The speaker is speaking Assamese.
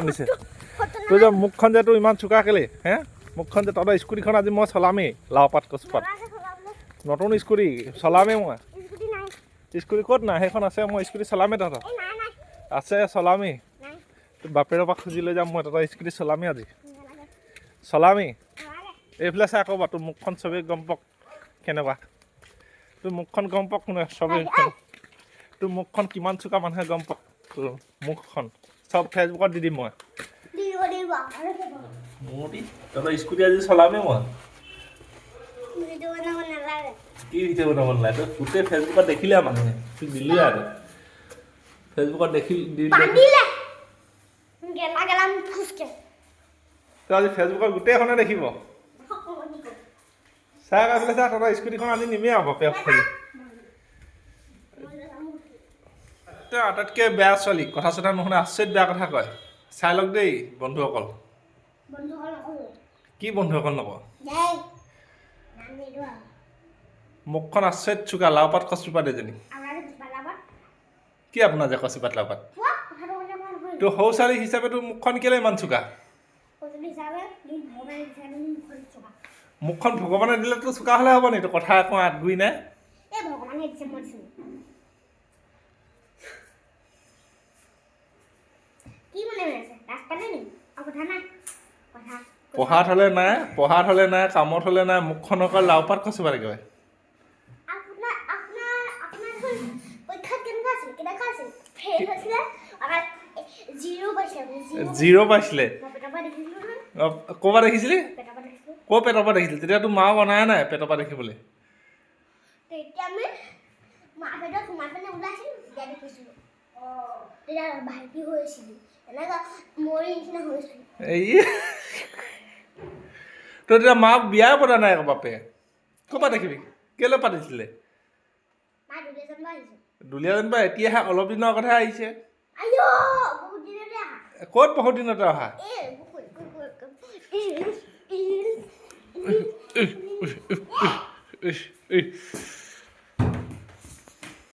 নিছে তোৰ যে মুখখন যে তোৰ ইমান চোকা কেলে হে? মুখখন যে তহঁতৰ স্কুটিখন আজি মই চলামেই, লাওপাত কচুপাত। নতুন স্কুটি চলামেই মই। স্কুটি ক'ত নাই? সেইখন আছে, মই স্কুটি চলামেই তহঁতৰ। আছে, চলামেই। তোৰ বাপেৰৰ পৰা খুজি লৈ যাম মই, তহঁতৰ স্কুটি চলামেই আজি, চলামেই। এইফালে চাই আকৌ তোৰ মুখখন চবেই গম পাওক কেনেকুৱা। তোৰ মুখখন গম পাওক কোনে চবেই। তোৰ মুখখন কিমান চোকা মানুহে গম পাওক। তোৰ মুখখন চব ফেচবুকত দি দিম মই। মূৰ্তি, তহঁতৰ স্কুটি আজি চলামেই মই। কি ভিডিঅ' বনাব নালাগে? তই গোটেই ফেচবুকত দেখিলে আৰু মানুহে তোক দিলি আৰু ফেচবুকত দেখি দিলে। বান্ধিলে গেলা গেলা ফুচকে। তই আজি ফেচবুকত গোটেইখনে দেখিব। চাই এইফালে চা, তহঁতৰ স্কুটিখন আজি নিমেই আৰু বাপেক খুলি। তেওঁ আটাইতকৈ বেয়া ছোৱালী, কথা চথা নুশুনে, আচৰিত বেয়া কথা কয়। চাই লওক দেই বন্ধুসকল। কি বন্ধুসকল নকওঁ? মুখখন আচৰিত চোকা, লাওপাত কচুপাত এজনী। কি আপোনাৰ যে কচুপাত লাওপাত? তোৰ সৰু ছোৱালী হিচাপে তোৰ মুখখন কেলৈ ইমান চোকা? মুখখন ভগৱানে দিলে তো চোকা হ'লে হ'ব নি? তোৰ কথা একো আঁতগুৰি নাই। ভগৱানে দিছে, মই দিছো কি মনে হৈ আছে? লাজ পালে নেকি? আৰু কথা নাই কথা। পঢ়াত হ'লে নাই, পঢ়াত হ'লে নাই, কামত হ'লে নাই, মুখখন অকল লাওপাত কচুপাত একেবাৰে। আপোনাৰ আপোনাৰ আপোনাৰ দেখোন পৰীক্ষাত কেনেকুৱা আছিল, কেনেকুৱা আছিল? ফেইল হৈছিলে আৰু জিৰ' পাইছিলে আপুনি, জিৰ'। জিৰ' পাইছিলে? মই পেটৰ পৰা দেখিছিলোঁ নহয়। অ, ক'ৰ পৰা দেখিছিলি? পেটৰ পৰা দেখিছিলোঁ। ক'ৰ পেটৰ পৰা দেখিছিলি? তেতিয়াতো মাও বনাই নাই পেটৰ পৰা দেখিবলৈ। তেতিয়া আমি মা পেটত সোমাই পিনে ওলাইছিলোঁ, তেতিয়া দেখিছিলোঁ। তেতিয়া ভাইটি হৈছিলোঁ, এনেকুৱা মৰি নিচিনা হৈছিলোঁ। এই তই তেতিয়া মাক বিয়াই পতা নাই আকৌ, বাপে ক'ৰ পৰা দেখিবি? কেলৈ পাতিছিলে? মা দুলীয়াজানৰ পৰা আহিছে। দুলীয়াজান পৰা এতিয়াহে, অলপ দিনৰ আগতহে আহিছে। আইঅ, বহুত দিনতে আহা। ক'ত বহুত দিনতে অহা? এই